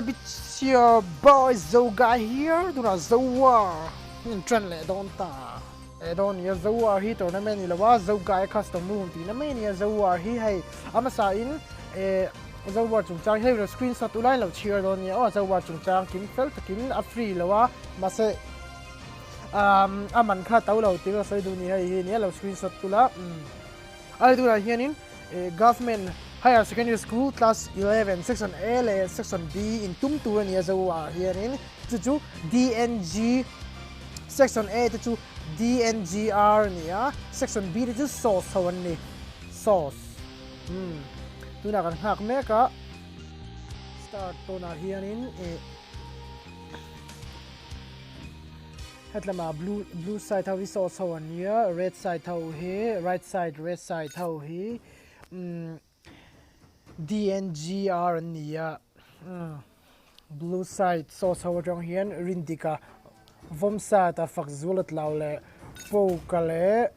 up it's your boy Zoga here tunah Zoa in tran leh dawn ta leh dawn nia Zoa hi tournament ni lo a Zoga custom room tihna mai ania Zoa hi hei a hmasa in eh Zoa chungchang hei screenshot ulai lo chhiar dawn nia aw Zoa chungchang kim fel takin a free lo a mahse um a man kha to lo tih ka sawi duh ni hei hi nia lo screenshot tula um A hei tunah hianin Government Higher Secondary School Class 11 Section A leh Section B in tum tur a ni a zo ah hianin chu chu DNG Section A te chu DNGR a ni a Section B te chu SOS ho an ni SOS umm tunah kan nghak mek a start tawnah hianin ih Hetlama blue blue side ho hi sauce ho an nia red side ho hi right side red side ho hi umm D_N_G_R an ni a umm blue side sauce ho atang hian Rindika Vawmsata Fakzul a tlau leh Poka leh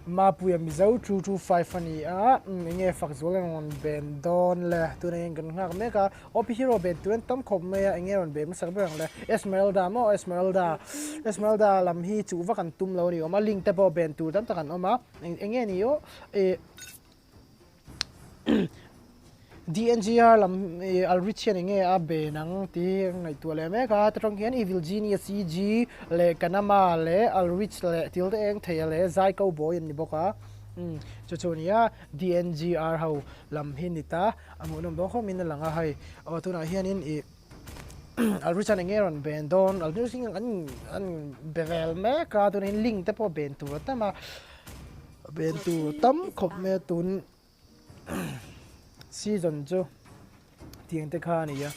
Mapuia Mizo 225 a ni a umm enge Fakzul an rawn ben dawn le tunah hian kan nghak mek a. OP hero ben tur an tam khawp mai a, enge rawn be hmasak ber ang le? Esmeralda maw? Esmeralda, Esmeralda lam hi chuh vak an tum lo a ni awm a, link te pawh ben tur tam tak an awm a, enge ni aw ih DNGR lam ih Alrich hian enge a ben ang tih hi ka ngaihtuah leh mek a, ta tang hian Evil Genius EG leh Kanama leh Alrich leh thil te eng thei a leh Zai Cowboy an ni bawk a, umm chu chu a ni a, DNGR ho lam hi ni ta. A hmuhnawm dawn khawp in a lang a hei aw tunah hianin ih Alrichhan eng nge rawn ben dawn Alrichhan an an be vel mek a tunah hian link te pawh ben tur a tam a ben tur tam khawp mai a tun season chu tiang te kha a ni a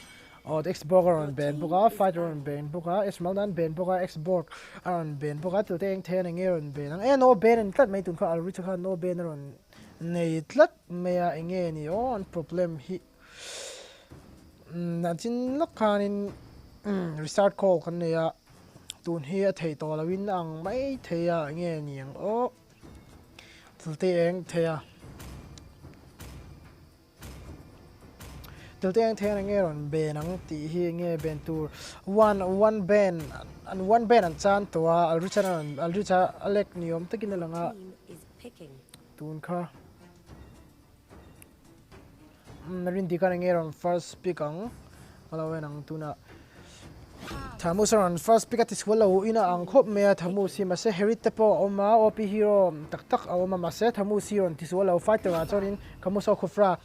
aw xbox a rawn ben bawk a fighter a rawn ben bawk a Esmeralda an ben bawk a xbox a rawn ben bawk a tute eng thei an eng nge rawn ben ang e no ben an tlat mai tun kha Alrichhan khan no ben a rawn nei tlat. Mai a eng nge ni aw an problem hi an chin lawk khanin restart call kan nei a tun hi a theih tawh loin a ang mai thei a eng nge ni ang aw thil te eng thei a thil te eng thei a eng nge rawn ben ang tih hi eng nge ben tur one one ben an one ben an chan tawh a alrichhan a rawn alricha a lek ni awm takin a lang a. Tun kha Rinti khan enge rawn first pick ang ka lo en ang tunah Thamus a rawn first pick a tisual lo in a ang khawp mai a Thamus hi mahse Harith te pawh a awm a OP hero tak tak a awm a mahse Thamus hi rawn tisual lo fighter ah chuanin Khamus ho Khufra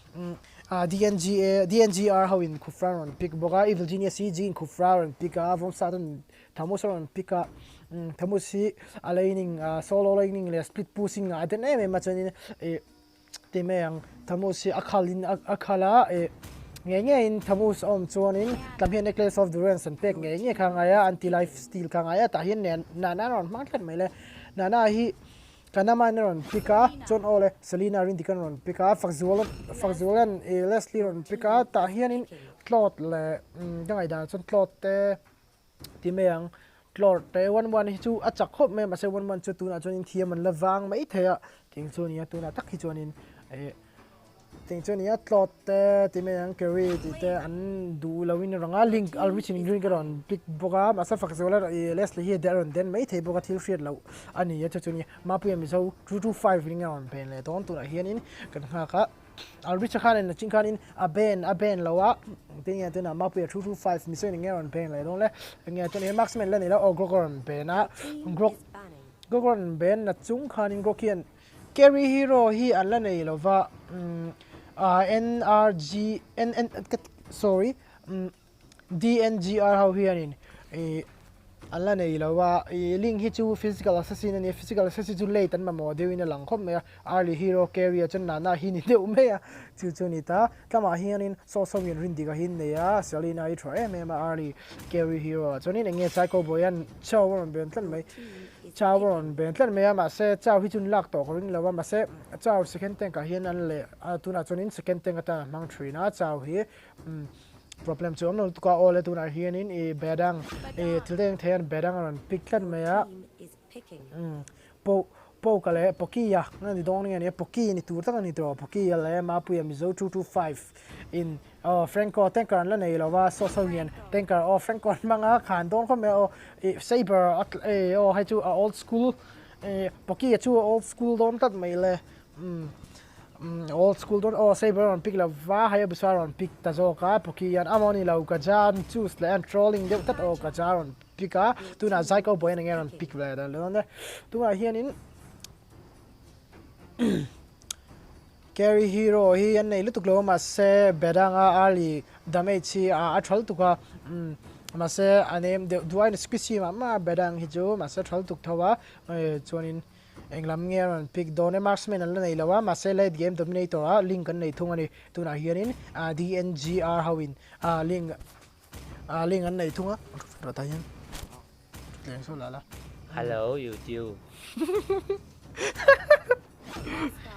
DNGA DNGR ho in Khufra an rawn pick bawk a Evil Genius CG in Khufra a rawn pick a Vawmsa ten Thamus a rawn pick a, Thamus hi a laning solo laning leh split pushing ah a den em em a chuanin ih ti mai ang Thamus hi a khal in a khal a ih ngei ngeiin Thamus a awm chuanin tlam hian necklace of durance an pek ngei ngei kha a ngai a anti life steal kha a ngai a tah hian nen Nana a rawn hmang thlet mai le Nana hi Kanama in a rawn pick a chuan aw le Selena Rindikan a rawn pick a Fakzuala Fakzuala'n ih Leslie a rawn pick a tah hianin Claude leh ka ngaihdan ah chuan Claude te Ti mai ang, Tlawr te one one hi chu a chak khawp mai a, mahse one one chu tunah chuanin thiam an la vang mai thei a, ting chu a ni a, tunah tak hi chuanin eh ting chu a ni a, Tlawr te ti mai ang, Kerry tih te an duh loin a rang a, link a Richie Green ka rawn pick bawk a, mahse fak zuala ih Leslie hi a rawn den mai thei bawk a, thil hriat loh a ni a, chu chu a ni, Mapuia Mizo 225 ring a rawn pen leh dawn tunah hianin kan nghak a. Alricha khan in nachin khanin a ben a ben lo a tinge tuna Mapuia 225 mi sawi nge rawn ben leh dawn le enge chuan he marksman la nei lo aw Grok a rawn ben a Grok Grok a rawn ben na chung khanin Grok hian carry hero hi an la nei lo va NRG N N sorry DNGR ho hianin ih an la nei lo a, ih link hi chu physical assassin a ni a, physical assassin chu late an mamawh deuhin a lang khawp mai a, early hero carry ah chuan Nana hi ni deuh mai a, chu chu a ni ta, tlamah hianin saw saw in rin dik a hin nei a, Selena hi tha em em a early carry hero ah chuanin eng nge Psycho Boy an Chao a rawn ben tlat mai, Chao a rawn ben tlat mai a, mahse Chao hi chu an lak tawh ka ring lo a, mahse Chao second tank ah hian an leh a, tunah chuanin second tank atan a hmang thin a, Chao hi umm. Problem chu awm lo lutuk a, aw le tunah hianin ih bedang ih thil te eng thei an bedang a rawn pick tlat mai a, umm po poka leh poki a nga ni dawn nge ni a poki ni tur tak a ni tawh poki a leh mapuia mizo 225 in aw Franco tanker an la nei lo va saw saw hian tanker aw Franco an hmang a khan dawn khawp mai a aw ih saber a eh aw hei chu a old school eh Pocky a chu a old school dawn tlat mai le umm umm old school dawn aw saber a rawn pick lo va Hayabusa a rawn pick ta zawk a Pocky hian a maw ni lo Kaja an choose leh an trolling deuh tlat aw Kaja a rawn pick a tunah Zyko boy eng nge a rawn pick ve ta dawn e tunah hianin Carry hero hi an nei lutuk lo a mahse Bedanga early damage hi a a tha lutuk a umm mahse a nem deuh duai a ni squishy mah mah a Bedang hi chu mahse a tha lutuk tho a chuanin englam nge a rawn pick dawn e marksman an la nei lo a mahse late game dominator ah link an nei thung a ni tunah hianin DNGR ho in link link an nei thung a tah hian. Leng saw la la. Hello YouTube.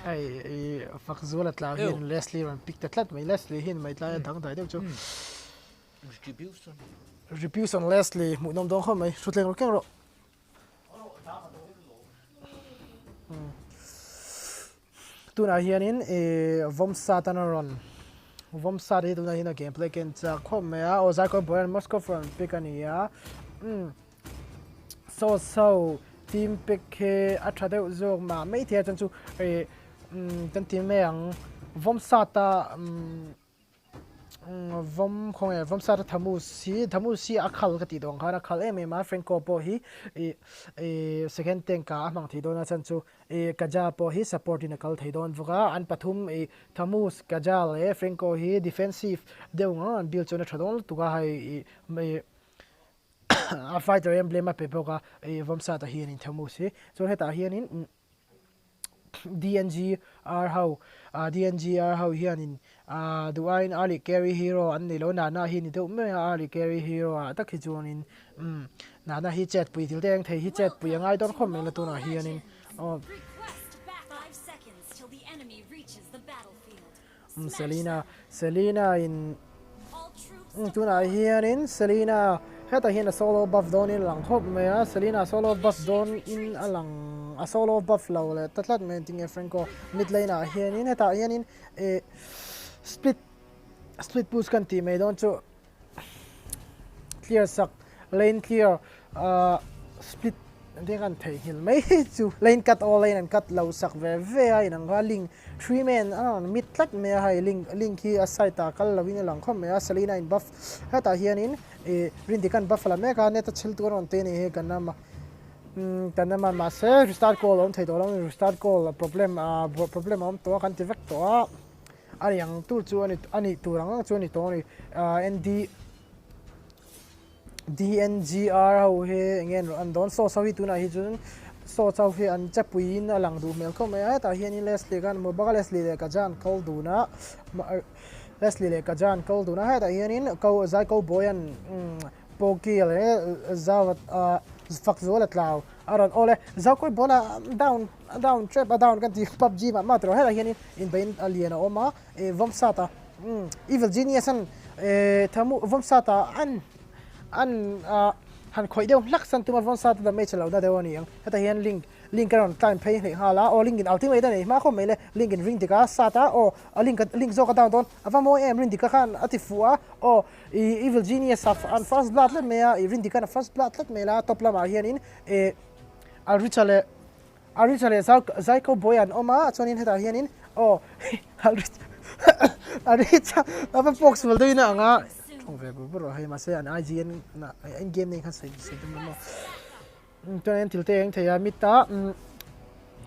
Hei i fak zual a tlau hian Leslie rawn pick ta tlat mai Leslie hian mai tlai a dang dai deuh chu. Retribution. Retribution Leslie hmuh nawm dawn khawp mai hrutleng rawh keng rawh. Tunah hianin ih vawmsat an rawn vawmsat hi tunah hian a game play ken chak khawp mai a aw Zaikawr Boyan Moscow rawn pick a ni a umm saw so team pick hi a tha deuh zawk mah maithei a chuan chu ih umm kan ti mai ang vawmsat a umm. Vawm khawnge vawm sat a thamus hi thamus hi a khal ka tih tawh ang khan a khal em em a Franco pawh hi ih ih second tank ah a hmang thei dawn a chhan chu ih Kaja pawh hi support in a kal thei dawn bawk a an pathum ih thamus Kaja leh Franco hi defensive deuh ang an build chuan a tha dawn lutuk a hei ih ih a fighter emblem a pe bawk a ih vawm sat ah hianin thamus hi chuan hetah hianin. DNGR ho DNGR ho hianin duh aiin early carry hero an nei lo Nana hi ni deuh mai a early carry hero ah tak hi chuanin umm Nana hi chetpui thil te eng thei hi chetpui a ngai dawn khawp mai la tunah hianin aw umm Selena Selena in umm tunah hianin Selena hetah hian a solo buff dawnin a lang khawp mai a Selena solo buff dawnin a lang a solo buff lo leh ta tlat mai tinge Franco mid lane ah hianin hetah hianin ih split split push kan tih mai dawn chu clear sak lane clear ahh split te khan theihnghilh mai chu lane cut aw lane an cut lo sak ve ve a inang kha link three man a rawn mit tlat mai a hei link link hi a side ah kal lovin a lang khawp mai a Selena in buff hetah hianin ih rindik an buff la mek a net a chhil tur a rawn te a ni hi kan ama umm kan ama mahse restart call a awm thei tawh lo restart call problem ah problem a awm tawh a kan ti vek tawh a. A ri ang tur chu a ni a nih tur ang ang chu a ni tawh a ni ah N D D N G R ho hi eng nge an dawn saw saw hi tunah hi chuan saw chau hi an che puiin a lang duh hmel khawp mai a hetah hianin Leslie khan maw bak a Leslie leh Kaja an kal dun a Leslie leh Kaja an kal dun a hetah hianin ko zai ko boy an umm Poki leh zau ah fak zual a tlau a rawn awl e zau kawi ball a down a down trap a down kan ti pubg mah mah tawh hetah hianin inbein a lian a awm a ih vawm sat a umm evil genius an eh thamu vawm sat ah an an ah han khawih deuh hlak san tum a vawm sat a damage a lo na deuh a ni ang hetah hian link Link a rawn climb phei hleh nghal a, aw link in ultimate a nei hma khawp mai le, link in ring dik a sat a, aw a link a link zawk a down dawn, a va mawi em ring dik a khan a ti fuh a, aw ih evil genius a an first blood tlat mai a, ih ring dik an a first blood tlat mai la, top lamah hianin eh Alricha leh Alricha leh Zau Zaiko boy an awm a, chuanin hetah hianin aw Alricha Alricha a va poke sual deuhin a ang a, thawng ve bur bur rawh hei mahse an IGN in game nei khan sawi sawi tum emaw. Chuan thil te eng thei a mita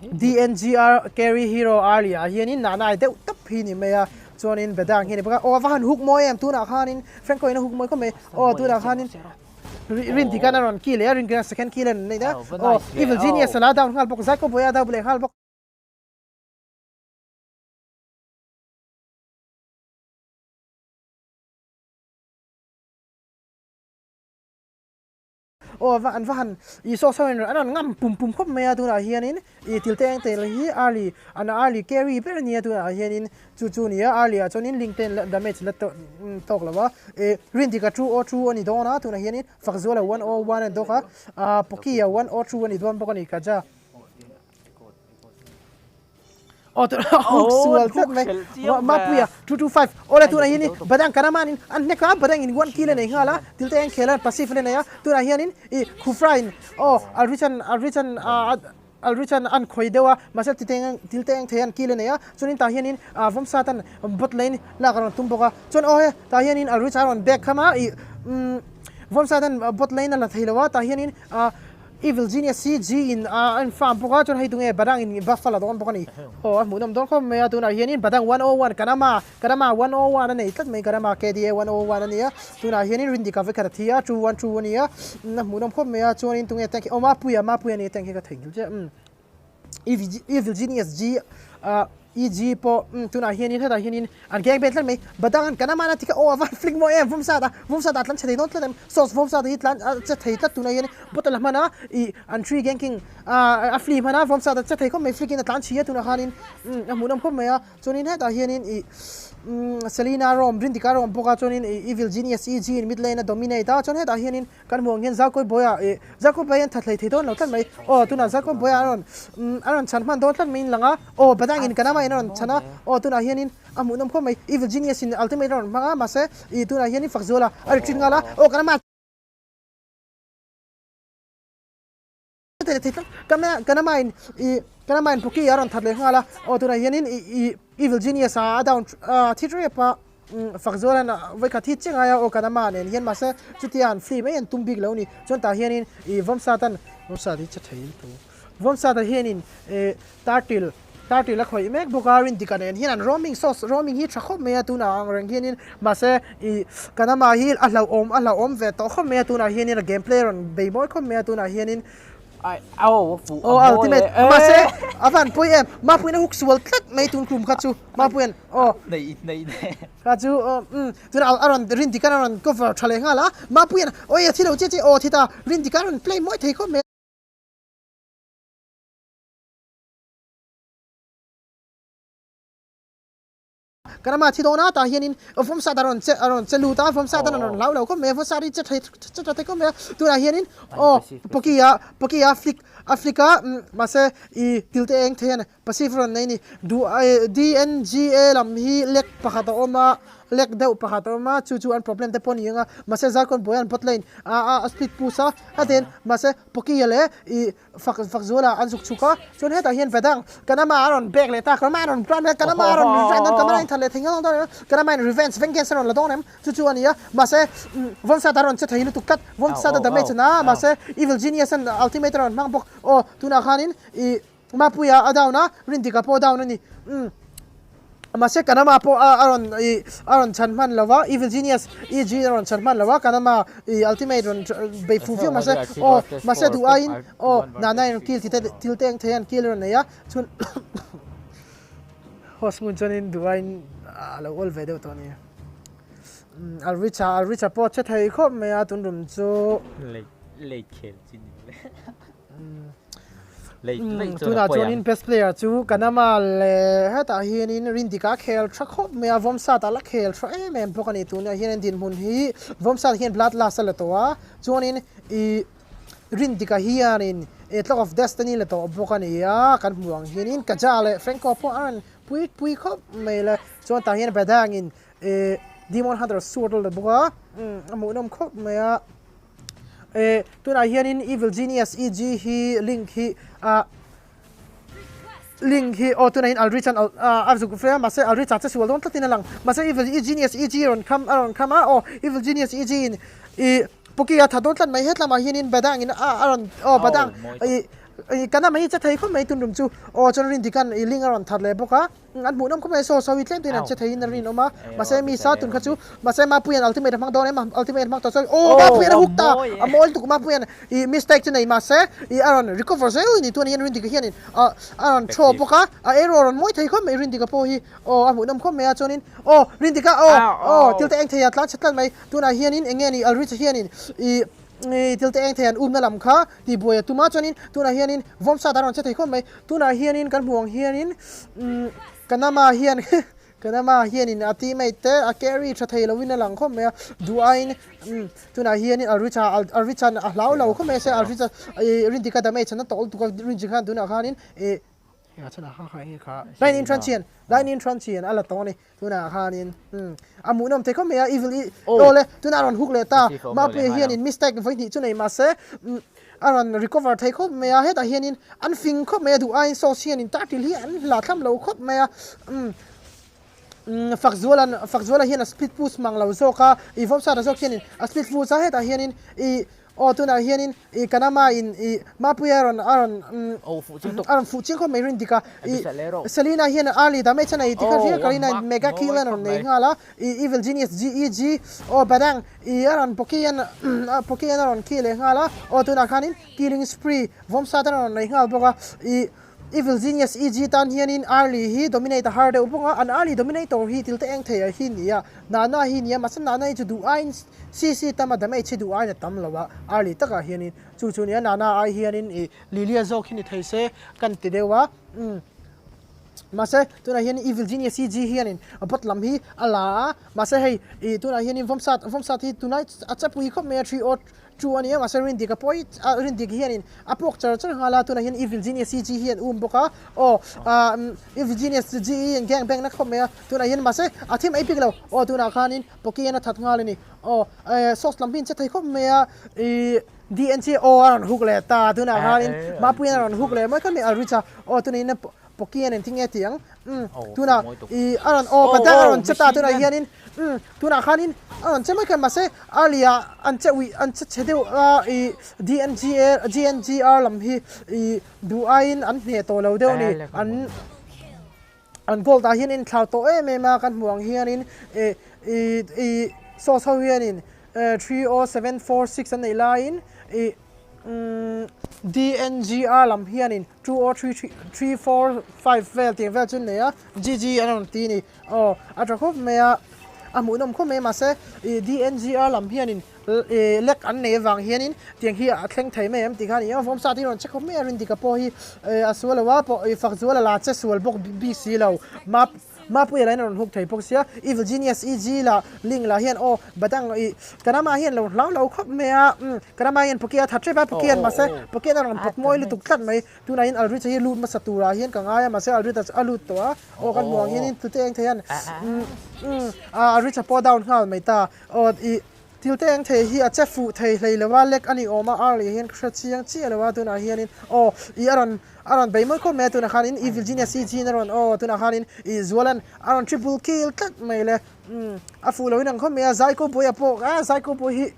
DNGR carry hero early ah hianin nahna ai deuh tawp hi ni mai a chuanin bedang hi a ni bawk a aw a va han hook mawi em tunah khanin Franco in a hook mawi khawp mai aw tunah khanin Rinti khan a rawn kill leh a Rinti khan second kill a nei a aw Evil Genius a la down nghal bawk Zaiko Boy a down leh nghal bawk. Aw va an va han ih saw saw in an rawn ngam pum pum khawp mai a tunah hianin ih til te eng tel hi early an early carry ber a nia tunah hianin chu chu a ni a early ah chuanin link te damage la tawk lo a ih Rindika two o two a ni dawn a tunah hianin Fakzuala one o one a ni dawk a ah Poki-a one o two a ni dawn bawk a ni Kaja. Aw tuna hook sual tlat mai. Mapuia 225 awle tunah hianin Badang Karamanin an hnek a, Badang in one kill a nei nghal a, Tilte a inkhel a, passive a nei a, tunah hianin ih Khufra in aw Alrichan Alrichan Alrichan an khawi deuh a, mahse Titeng Tilte eng thei an kill a nei a, chuanin tah hianin Vawmsatan bot lane lak a rawn tum bawk a, chuan aw he tah hianin Alricha a rawn back kham a, ih Vawmsatan bot lane a la thei lo a, tah hianin Evil Genius hi G in a en farm bawk a, chuan hei tunge Badang in buff a la dawn bawk a ni. Aw a hmuhnawm dawn khawp mai a, tunah hianin Badang 101 Kanama, Kanama 101 a nei tlat mai, Kanama KDA 101 a ni a, tunah hianin Rindika vekhat a thi a, two one two a ni a, a hmuhnawm khawp mai a, chuanin tunge tank hi, aw Mapuia, Mapuia a ni tank hi ka theihnghilh chiah umm. Evil Genius G ah EG pawh tunah hianin hetah hianin an keng vel tlat mai. Badang an kan amana tikha aw a van flick mawi em vawm sat a, vawm sat ah tlan chhe thei dawn tlat em, sauce vawm sat hi tlan a che thei tlat tunah hian bottle a hman a ih an tree ganking ah a flee hman a vawm sat a che thei khawp mai flick in a tlan chhi a tunah khanin a hmuhnawm khawp mai a. Chuanin hetah hianin ih Selena rawm Rindika rawm bawk a chuanin ih Evil Genius EG in mid lane a dominate a chuan hetah hianin Kan hmuh ang hian Zarkawi Bawiha ih Zarkawi Bawiha hian that hlei thei dawn lo tlat mai. Aw tunah Zarkawi Bawiha a rawn umm a rawn chhan hman dawn tlat maiin lang a. Aw Badangin kan amahin a rawn chhan a. Aw tunah hianin a hmuhnawm khawp mai. Evil Genius in ultimate a rawn hmang a mahse ih tunah hianin Fakzuala a retreat nghal a. Aw kan ama thei tlat kan amahin ih kan amahin Poki a rawn that leh nghal a. Aw tunah hianin ih ih Evil Genius a a down a thi rep a. Fakzuala'n vawikhat hi che ngai a aw kan ama nen hian mahse chutia an free mai an tum bik lo ni. Chuan tah hianin ih Vawmsatan Vawmsat hi che thei in tu Vawmsata hianin ih Turtle Turtle a khawih mek bawk a Rindika nen hian an roaming sauce roaming hi tha khawp mai a tunah ang reng hianin mahse ih kan ama hi a hlauhawm a hlauhawm ve tawh khawp mai a tunah hianin a game play a rawn bei mawi khawp mai a tunah hianin Ai au a fuh a mawi ultimate mahse a van pawi em Mapuiin a hook sual tlat mai tun kum kha chu Mapuiin aw Nei nei nei kha chu umm tunah a rawn Rindikan a rawn cover tha leh nghal a Mapuiin awi a thi lo chiah chiah aw thi ta Rindikan a rawn play mawi thei khawp mai. Karama thi dawn a tah hianin Vawmsat a rawn che a rawn che lut a Vawmsat a rawn hlau lo khawp mai a Vawmsat hi che thei che tha thei khawp mai a tunah hianin aw Poki a Poki a flick a flick a mahse ih tilte eng thei a ni passive rawn nei a ni duh DNGA lam hi leg pakhat a awm a leg deuh pakhat a awm a chu chu an problem te pawh a ni ang a mahse Zarkawn buai an bot lane a a split push a hetiang mahse Poki a leh ih Fak fak zuala an zuk chhuk a, chuan hetah hian Vedang Kanama a rawn back leh ta, Kanama a rawn run leh, Kanama a rawn run dawn, Kanama in that leh thei ngawt dawn em, Kanama in revenge, vengeance a rawn la dawn em, chu chu a ni a, mahse Vawmsat a rawn che thei lutuk tlat, Vawmsat a damage na, mahse Evil Genius an ultimate a rawn hmang bawk, aw tunah khanin ih Mapuia a down a, Rindika pawh a down a ni, umm. Mahse Kanama pawh a rawn ih a rawn chhan hman lo va, Evil Genius EG a rawn chhan hman lo va, Kanama ih ultimate rawn bei fu viau mahse aw mahse duh aiin aw Nana in kill ti te thil te eng thei an kill a rawn nei a, chuan host hmun chuanin duh aiin a lo awl ve deuh tawh a ni. Alricha Alricha pawh a che thei khawp mai a tun rum chu. Late late khel chi ni le. Tunah chuanin best player chu Kanama leh hetah hianin Rindika khel tha khawp mai a, Vawmsat a la khel tha em em bawk a ni. Tunah hian dinhmun hi Vawmsat hian blood lust a la tawh a, chuanin ih Rindika hianin Clock of Destiny la tawh bawk a ni a, kan hmuh ang hianin Kaja leh Franco pawh a rawn pui pui khawp mai le. Chuan tah hian Badangin ih Demon Hunter Sword a la bawk a, a hmuhnawm khawp mai a. Eh tunah hianin evil genius eg hi link hi ah link hi aw tunah hian Aldrich an ah a zuk ve a mahse Aldrich ah che sual dawn tlatin a lang mahse evil genius eg rawn kham a rawn kham a aw evil genius eg in ih Poki a tha dawn tlat mai hetlamah hianin Badang in a rawn aw Badang ih ih kan amah hi che thei khawp mai tunrum chu aw chuan Rindikan ih link a rawn that leh bawk a. An hmuh nawm khawp mai saw saw hi tlem te in an che thei in a rinawm a mahse mi sa tun kha chu mahse Mapuian ultimate a hmang dawn em a ultimate a hmang tawh chuan aw Mapuian a hook ta a mawi lutuk Mapuian ih mistake chu nei mahse ih a rawn recover zel a ni tun hian Rindika hianin ah a rawn throw bawk a a arrow a rawn mawi thei khawp mai Rindika pawh hi aw a hmuh nawm khawp mai a chuanin aw Rindika aw aw thil te eng thei a tlan chhe tlat mai tunah hianin eng nge ni Alrich hianin ih Ih thil te eng thei an umna lam kha tih buai a tum a chuanin tunah hianin vawmsat a rawn che thei khawp mai tunah hianin kan hmuh ang hianin umm Kanama hian Kanama hianin a teammate te a carry tha thei lovin a lang khawp mai a duh aiin umm tunah hianin Alricha Alricha a hlau lo khawp mai a se Alricha ih Rindika damage an a tawlh tuk a Rinji khan tunah khanin ih. Eng chhan ah kha kha enge kha Lightning Truncheon Lightning Truncheon a la tawh a ni tunah khanin umm a hmuhnawm thei khawp mai a Evil i aw le tunah a rawn hook leh ta Mapuia hianin mistake vawi hnih chu nei mahse umm a rawn recover thei khawp mai a hetah hianin an fing khawp mai a duh aiin sauce hianin turtle hi an hla thlam lo khawp mai a umm umm Fakzuala Fakzuala hian a split push mang lo zawk a i Vawmsara zawk hianin a split push a hetah hianin i Aw tunah hianin i Kanama in i Mapuia a rawn a rawn a rawn fuh chiang khawp mai rin dik a, i Selena hian early damage a nei ti kha hria Karina in mega kill a rawn nei nghal a, i Evil Genius GEG aw Badang i a rawn Pokian Pokian a rawn kill leh nghal a, aw tunah khanin killing spree Vawmsat a rawn nei nghal bawk a, i Evil Genius EG tan hianin early hi dominate a har deuh bawk a, an early dominator hi til te eng thei ah hi nia, Nana hi nia, mahse Nana hi chu duh aiin CC tam a damage hi duh aiin a tam lo a, early takah hianin chu chu nia Nana ai hianin ih Lilia zawk hi ni thei se kan ti deuh a, umm mahse tunah hian Evil Genius EG hianin bot lam hi a la a, mahse hei ih tunah hianin Vawmsat Vawmsat hi tunai a chepui khawp mai a 3 or Chu a ni a, mahse Rindik a pawi a, Rindik hianin a puak char char nghal a, tunah hian Evil Genius CG hi an um bawk a, aw ah Evil Genius GE an gang bang na khawp mai a, tunah hian mahse a thim ei bik lo, aw tunah khanin Poki hian a that nghal a ni, aw eh sauce lam hi an che thei khawp mai a, ih DNC aw a rawn hook leh ta, tunah khanin Mapuiin a rawn hook leh mai kha mai a reach a, aw tunah hian Poki hian engtin nge tih ang, umm tunah ih a rawn aw Padang a rawn che ta tunah hianin umm tunah khanin a rawn che mai kha mahse early ah an che uih an che chhe deuh a ih DNGA GNGR lam hi ih duh aiin an hneh tawh lo deuh a ni an an gold ah hian inthlau tawh em em a kan hmuh ang hianin eh ih ih sauce ho hianin 30746 an neih laiin ih umm DNGR lam hianin 2 or 3 3 3 4 5 vel tih vel chu an nei a GG an rawn ti a ni aw a tha khawp mai a a hmuhnawm khawp mai mahse ih DNGR lam hianin ih lek an nei avang hianin tiang hi a thleng thei mai em tih kha a ni a vawm sa te hi a rawn che khawp mai a Rindika pawh hi ih a sual lo a pawh ih fak zual a la che sual bawk bik si lo map Mapuia lah in a rawn huk thei bawk sia, Evil Genius EG lah Ling lah hian aw Badang ih Kanama hian lo hlau lo khawp mai a, umm Kanama hian Poki a that tep a, Poki an mahse Poki an a rawn pawt mawi lutuk tlat mai, tunah hian Aldrich a hi lut hmasa turah hian ka ngai a, mahse Aldrich a chu a lut tawh a, aw kan hmuh ang hianin tute eng thei hian umm umm Aldrich a pawh down nghal mai ta, aw ih Thil te eng thei hi a che fuh thei hlei lo a, lek a ni awm a, early hian ka hre chiang chiah lo a, tunah hianin aw ih a rawn a rawn bei mawi khawp mai a, tunah khanin Evil Genius CG in a rawn aw tunah khanin ih Zualan a rawn triple kill tlat mai le umm a fuh loin ang khawp mai a, Zaiko Boy-a pawh ah Zaiko Boy hi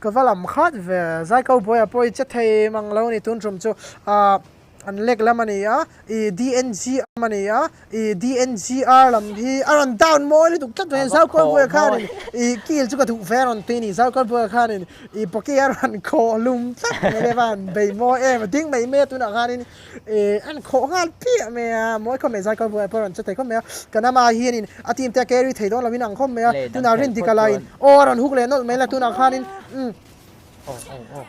ka va lam khat ve, Zaiko Boy-a pawh hi che thei mang lo a ni tun tum chu ah. An lek lam a ni a, ih DNG lam a ni a, ih DNGR lam hi a rawn down mawi lutuk tlat mai a, Zaukawl buaia khanin ih kil chu ka duh ve a rawn ti a ni, Zaukawl buaia khanin ih Poki a rawn khawh hlum tlat mai le va han bei mawi em a, ding mai mai a tunah khanin ih an khawh nghal piah mai a, mawi khawp mai Zaukawl buaia pawh a rawn che thei khawp mai a, kan ama hianin a team te a carry thei dawn lovin ang khawp mai a, tunah Rindika laiin aw a rawn hook leh nawlh mai la tunah khanin umm.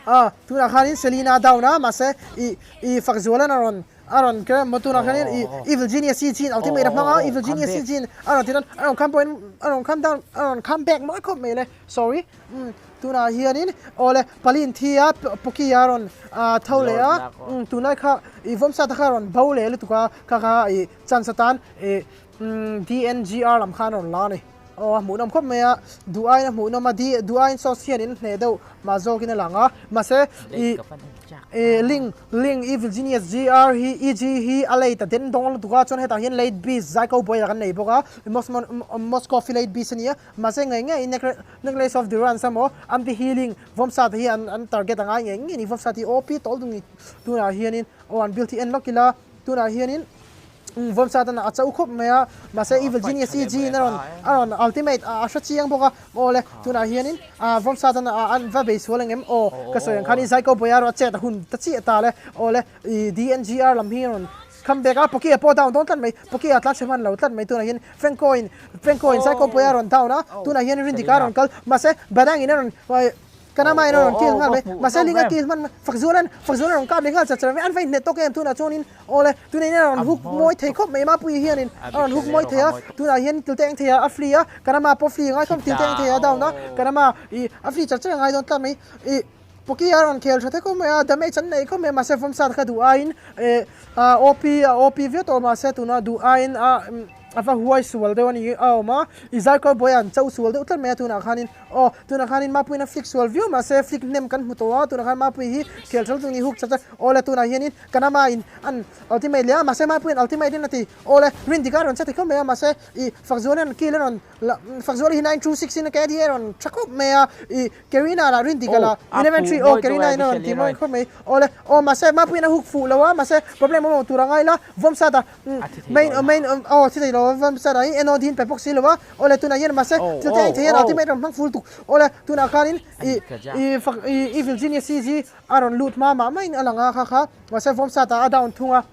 A tunah khanin Selena down a mahse ih ih Fakzualan a rawn a rawn kher maw tunah khanin ih Evil Genius hi chin ultimate a hmang a Evil Genius hi chin a rawn ti dawn a rawn come point a rawn come down a rawn come back mawi khawp mai le sorry umm tunah hianin awle Palin thi a Poki a rawn ah tho leh a umm tunlai kha ih Vawmsata kha a rawn bo leh lutuk a kha kha ih chance atan ih umm DNGR lam khan a rawn la a ni. Aw a hmuhnawm khawp mai a, duh aiin a hmuhnawm a, di duh aiin sauce hian in hneh deuh mah zawkin a lang a, mahse ih ih link link evil genius GR hi EG hi a late a den dawng lutuk a, chuan hetah hian late beast zai ko buai ah kan nei bawk a, Mosmon Moscow hi late beast a ni a, mahse ngei ngei in necklace of durance emaw anti healing vawmsa te hi an an target a ngai ngei ngei a ni, vawmsa te hi OP tawlh dun tunah hianin aw an build hi en lawk ila tunah hianin. Vawm sa tan a cho khawp mai a, mahse Evil Genius EG in a rawn a rawn ultimate a hre chiang bawk a, aw le tunah hianin vawm sa tan a an va bei sual engem aw ka sawi ang khan i Zaiko Boyaro a chet a hun ta chiah ta le, aw le i DNGR lam hi a rawn come back a, Poki a pawh down dawn tlat mai, Poki a tlan chhe hman lo tlat mai tunah hian Franco in Franco in Zaiko Boy a rawn down a, tunah hian Rindika a rawn kal, mahse Badang in a rawn Ka nama in a rawn kill nghal mai, mahse ling a kill hman Fakzualan Fakzualan a rawn kap leh nghal char char mai, an va inhnet tawk em tunah chuanin aw le tunah hian a rawn hook mawi thei khawp mai Mapuii hianin a rawn hook mawi thei a, tunah hian tilte eng thei a a flee a, ka nama pawh flee a ngai khawp tilte eng thei a down a, ka nama ih a flee char char a ngai dawn tlat mai ih. Poki a rawn khel tha thei khawp mai a, damage an nei khawp mai a, mahse Vawmsat kha duh aiin eh OP a OP viau tawh mahse tuna duh aiin a a va huai sual deuh a ni a awm a, i Zarkawr buai an cho sual deuh tlat mai a tunah khanin aw tunah khanin Mapuiin a flick sual viau mahse flick hnem kan hmu tawh a, tunah khan Mapui hi khel tha lutuk ni hook chak chak aw le tunah hianin Kanama in an ultimate leh a mahse Mapuiin ultimate in a ti aw le Rindika a rawn che thei khawp mai a mahse i Fakzuala'n kill a rawn la Fakzuala hi 9 2 6 in a KD a rawn tha khawp mai a i Karina lah Rindika lah 11 3 aw Karina in a rawn ti mawi khawp mai aw le aw mahse Mapuiin a hook fuh lo a mahse problem awm lo tur a ngai la Vawmsat a main main aw thi thei lo Vawmsat a hi en aw din pe bawk si lo a aw le tunah hian mahse thil te a engthei hian ultimate rawn hmang full tuk aw le tunah khanin i i fak i evil genius CG a rawn lut hma mah maiin a lang a kha kha mahse Vawmsat ah a down thung a.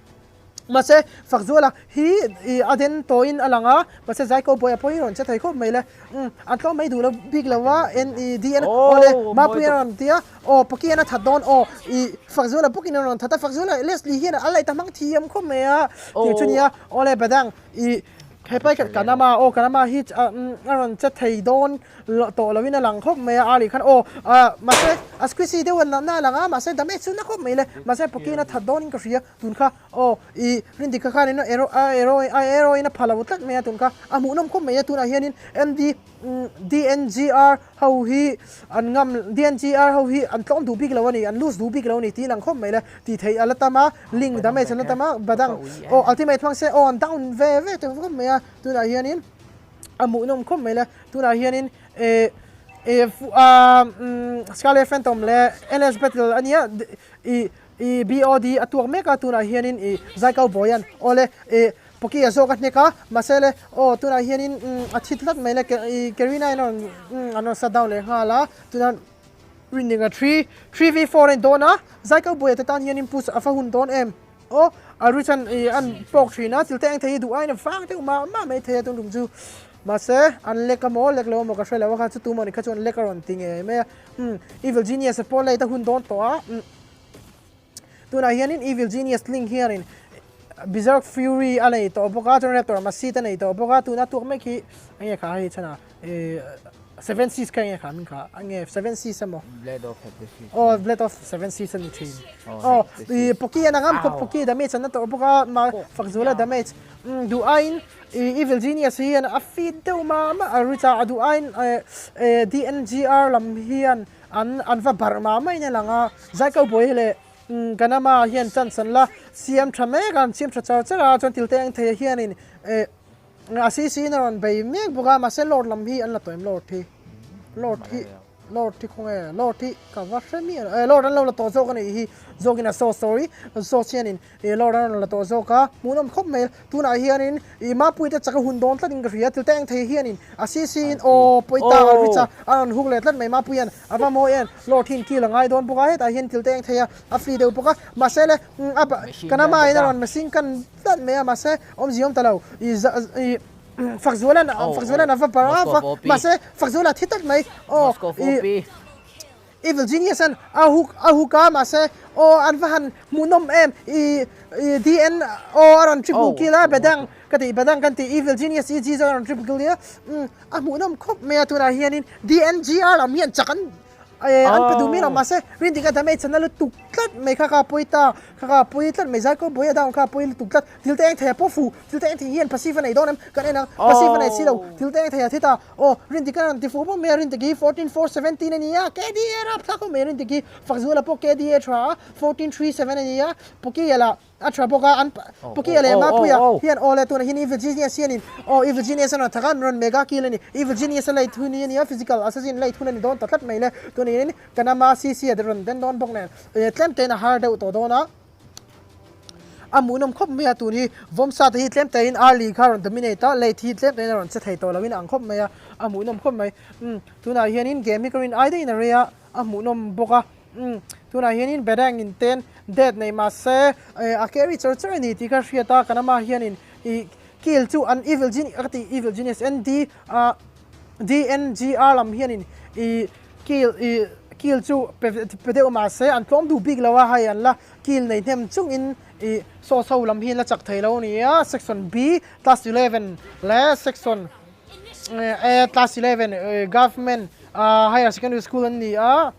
Mahse, Fakzuala hi i a den tawhin a lang a, mahse Zaiko bawi a pawi rawn che thei khawp mai le. Umm, an tlawm mai duh lo bik lo a, N E D N aw le, Mapuia a rawn ti a, aw Pakian a that dawn aw, i Fakzuala bawkin a rawn that a, Fakzuala Leslie hian a light a hmang thiam khawp mai a, tih chu nia, aw le Badang i hepai khat Kanama aw Kanama hi a rawn che thei dawn tawh loin a lang khawp mai a, Ali khan aw mahse a squishy deuh a natna a lang a, mahse damage chu na khawp mai le, mahse Pakian a that dawnin ka hria. Tun kha aw i Rindika khanin a arrow a arrow a arrow in a pha lo tlat mai a tun kha a hmuhnawm khawp mai a tunah hianin MD DNGR ho hi an ngam DNGR ho hi an tlawm duh bik lo a ni an lose duh bik lo a ni tih lang khawp mai le tih theih a la tam a link damage an la tam a badang aw ultimate hmang se aw an down ve ve tawh khawp mai a tunah hianin a hmuhnawm khawp mai le tunah hianin eh eh Scarlet Phantom leh NS Battle a nia i I BOD a tuak mek a, tunah hianin i Zaikau Bawian aw le i Poki a zawk a hnek a, mahse le aw tunah hianin a thi tlat mai le i Karina in a rawn an rawn shut down leh nghal a, tunah winning a 3 3v4 a in dawn a, Zaikau Bawia te tan hianin push a va hun dawn em aw a Richan i an pawk thin a, thil te eng thei hi duh aiin a vang deuh mah mah mai thei a tun tum chu mahse an lek amaw lek lo amaw ka hre lo a kha chu tumah ni kha chuan lek a rawn ti ngei mai a, Evil Genius a pawh late a hun dawn tawh a. Tunah hianin Evil Genius Link hianin Berserk Fury a nei tawh bawk a, chuan Raptor Masid a nei tawh bawk a, tuna tuak mek hi enge kha hei chhan a Seven Seas kha enge kha min kha enge Seven Seas emaw Blade of the Seas Oh Blade of Seven Seas a ni thin Oh i Poki an angam khawp Poki damage an na tawh bawk a ma Fakzula damage duh aiin Evil Genius hian a feed deuh mah mah a reach a a duh aiin DNGR lam hian An an va barh mah maiin a lang a, Zaiko buai leh Ganama hian chance an la siam tha mek a, an siam tha char char a, chuan Tilte Engtheia hianin eh a CC in a rawn bei mek bawk a, mahse Lord lam hi an la tawh em Lord hi Lord hi Lord hi khawnge Lord hi ka va hre miah lo eh Lord an lo la tawh zawk a nih hi zawkin a saw sorry saw hianin Ih Lord a rawn la tawh zawk a, hmuhnawm khawp mai. Tunah hianin ih Mapuii te chak a hun dawn tlatin ka hria, Tilte eng thei hianin a CC in aw Pawita a rich a, a rawn huk leh tlat mai Mapuii hian a va mawi em, Lord hian kill a ngai dawn bawk a, hetah hian Tilte eng thei a a free deuh bawk a, mahse le a Kanama in a rawn machine gun tlat mai a, mahse awmzia awm ta lo, ih ih Fakzuala'n Fakzuala'n a va bar a, mahse Fakzuala a thi tlat mai, aw ih. Evil Genius an a hook a hook a mahse aw an va han hmuhnawm em i i DN aw a rawn triple kill a bedang ka tih bedang kan tih Evil Genius EG zawk a rawn triple kill nia umm a hmuhnawm khawp mai a tunah hianin DNGR lam hian chak an eh an pe duh miah lo mahse Rindika damage an la lutuk tlat mai kha kha a pawi ta kha kha a pawi tlat mai Zaiko buai a down kha a pawi lutuk tlat thil te eng thei a pawh fuh thil te eng thei hian passive a nei dawn em kan en ang passive a nei si lo thil te eng thei a thi ta. Aw, Rintik a rawn ti fuh bawk mai a, Rintik hi 14 4 17 a ni a, KDA rap thlak khawp mai a, Rintik hi Fakzuala pawh KDA tha a, 14 3 7 a ni a, Pokia lah a tha bawk a, an Pokia leh Mapuia hian aw le tunah hian Evil Genius hianin aw Evil Genius a rawn thak a, an rawn mega kill a ni, Evil Genius a late hun hi a ni a, Physical Assassin late hun a ni dawn ta tlat mai le, tunah hianin Kanama CC a rawn den dawn bawk nen tlem tein a har deuh tawh dawn a. A hmuhnawm khawp mai a, tun hi Vawmsa te hi tlem tein early kha a rawn dominate a, late hi tlem tein a rawn che thei tawh loin a ang khawp mai a, a hmuhnawm khawp mai. Umm tunah hianin game hi ka rin ai daihin a rei a, a hmuhnawm bawk a, umm tunah hianin Bedang in ten dead nei mah se eh a carry char char a ni tih kha hriat a, kan ama hianin ih kill chu an evil genius ka tih evil genius ND ah DNGR lam hianin ih kill ih kill chu pe pe deuh mah se an tlawm duh bik lo a, hei an la Kil nei hnem chungin ih saw ho lam hi an la chak thei lo a ni a, section B class 11 leh section A class 11 government higher secondary school an ni a.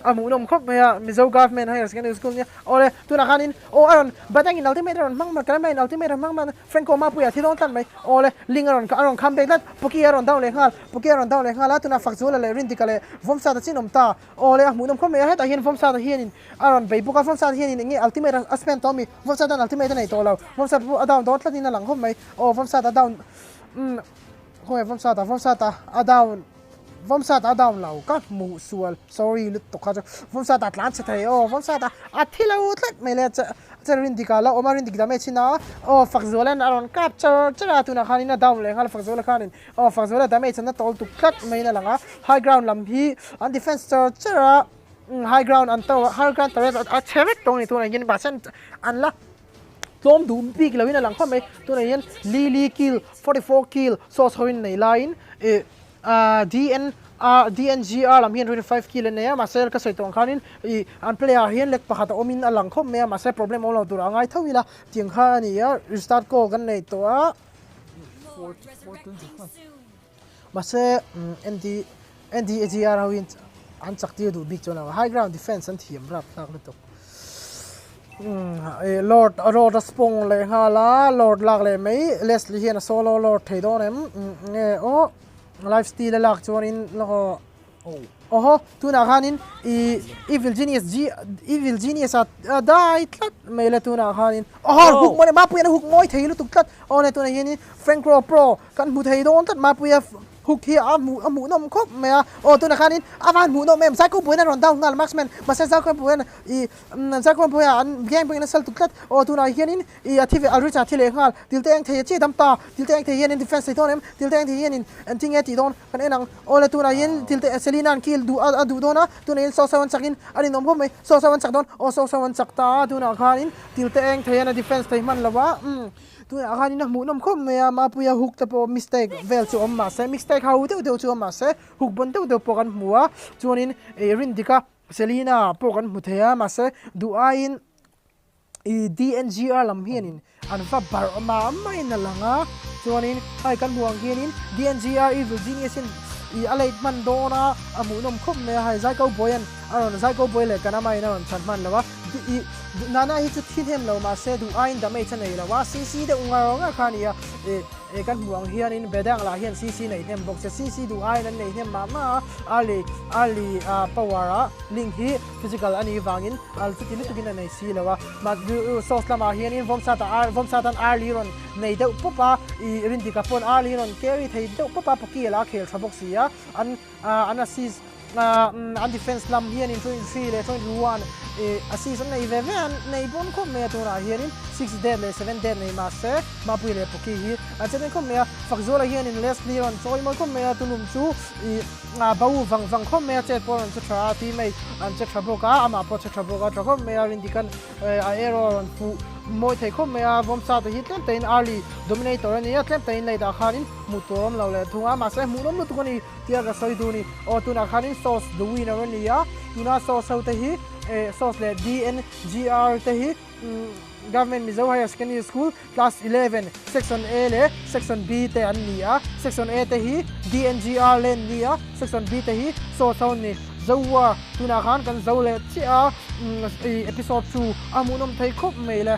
A hmuhnawm khawp mai a, Mizo Government Higher Secondary School nia. Awle, tunah khanin aw a rawn Batangin ultimate a rawn hmang man, Karama in ultimate a hmang man, Franco Mapuia thi dawn tlat mai. Awle, Ling a rawn a rawn kham bek tlat, Poki a rawn down leh nghal, Poki a rawn down leh nghal a, tunah Fakzuala leh Rindika leh Vawmsata chin awm ta. Awle, a hmuhnawm khawp mai a, hetah hian Vawmsata hianin a rawn bei bawk a, Vawmsata hianin eng nge ultimate a spend tawh ami? Vawmsata'n ultimate a nei tawh lo, Vawmsata pawh a down dawn tlatin a lang khawp mai. Aw Vawmsata down, umm khawnge Vawmsata, Vawmsata a down. Vawmsat a down lo ka hmuh sual sorry lutuk kha chu Vawmsat a tlan chhe thei aw Vawmsat a a thi lo tlat mai le che che Rindik a la awm a Rindik damage in a aw Fakzuala'n a rawn kap char char a tunah khanin a down leh nghal a Fakzuala khanin aw Fakzuala damage an a tawl tuk tlat maiin a lang a high ground lam hi an defense char char a high ground an to high ground turret a chhe vek tawh a ni tunah hian mahse an la tlawm duh bik loin a lang khawp mai tunah hian Lily kill 44 kill source hoin nei laiin ih ah DN ah DNGR lam hian 25 kill an nei a mahse ka sawi tawh ang khanin ih an player ah hian leg pakhat a awmin a lang khawp mai a mahse problem awm lo tur a ngai tho ila tiang kha a ni a restart call kan nei tawh a mahse ND NDAGR hoin an chak tir duh bik chuan a high ground defense an thiam rap thlak lutuk Lord Lord a spawn leh nghal a Lord lak leh mai Leslie hian a solo Lord thei dawn em nge aw life steal a lak chuanin aw awhaw tunah khanin ih evil genius G evil genius a dai tlat mai le tunah khanin awhaw hook mawi Mapuia hook mawi thei lutuk tlat aw le tunah hianin Frank-Ro Pro kan hmu thei dawn tlat Mapuia Hook hi a hmuh a hmuhnawm khawp mai a, aw tunah khanin a van hmuhnawm em, Zaiko Buaina a rawn down nghal marksman, mahse Zaiko Buaina ih Zaiko Buaina an gang pawhin a sal tuk tlat, aw tunah hianin ih a thi ve Alrich a thi leh nghal, Tilte eng thei a chi dam ta, Tilte eng thei hianin defense thei dawn em, Tilte eng thei hianin engtin nge tih dawn kan en ang, aw le tunah hian Tilte Selina an kill duh a duh dawn a, tunah hian Saw Saw an chakin a rinawm khawp mai, Saw Saw an chak dawn, aw Saw Saw an chak ta a, tunah khanin Tilte eng thei hian a defense thei hman lo a, umm. Tunah khanin a hmuhnawm khawp mai a, Mapuia hook te pawh mistake vel chu awm mahse mistake ho deuh deuh chu awm mahse hook bawn deuh deuh pawh kan hmu a, chuanin ih Rindika Selina pawh kan hmu thei a mahse duh aiin ih DNGR lam hianin an va barh awm a maiin a lang a, chuanin hei kan hmuh ang hianin DNGR Evil Genius in ih a late hman dawn a, a hmuhnawm khawp mai a, hei Zaiko Boy-a'n a rawn Zaiko Boy leh Kanama-in a rawn chhan hman lo a. Ih Nana hi chu thi hnem lo mahse duh aiin damage a nei lo a, CC deuh ngar ngar kha a ni a, ih ih kan hmuh ang hianin Bedang lah hian CC nei hnem bawk se, CC duh aiin an nei hnem mah mah a, early early ah power ah link hi physical a nih vangin al chuti lutukin a nei si lo a, mah sauce lamah hianin Vawmsata ar Vawmsatan early rawn nei deuh pawp a, ih Rindika pawn early rawn carry thei deuh pawp a, Poki a la khel tha bawk si a, an ah an assist An defence lam hianin 23 leh 21 assist an nei ve ve a, nei bawn khawp mai a tunah hianin 6 dead leh 7 dead nei mahse Mapuii leh Poki hi an che den khawp mai a, Fakzuala hianin Leslie rawn chawi mawi khawp mai a, tulum chu bo vang vang khawp mai a, chet pawh a rawn che tha a, teammate an che tha bawk a, amah pawh a che tha bawk a, tha khawp mai a, Rindikan a arrow a rawn fuh mawi thei khawp mai a, Vawmsa te hi tlem takin early dominator a ni a, tlem takin late ah khanin hmuh tur a awm lo leh thung a, mahse hmuhnawm lutuk a ni. Tia ka sawi duh ni. Aw tunah khanin sauce the winner a ni a, tuna sauce ho te hi eh sauce leh DNGR te hi Government Mizo Higher Secondary School class 11 section A leh section B te an ni a, section A te hi DNGR le an ni a, section B te hi sauce ho an ni. Zoa tunah khan kan zo leh chiah a, episode chu a hmuhnawm thei khawp mai le.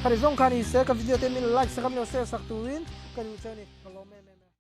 Khati zawng kha ni se ka video te min like sak a min lo share sak turin ka duh che a ni. Ka lawm em em.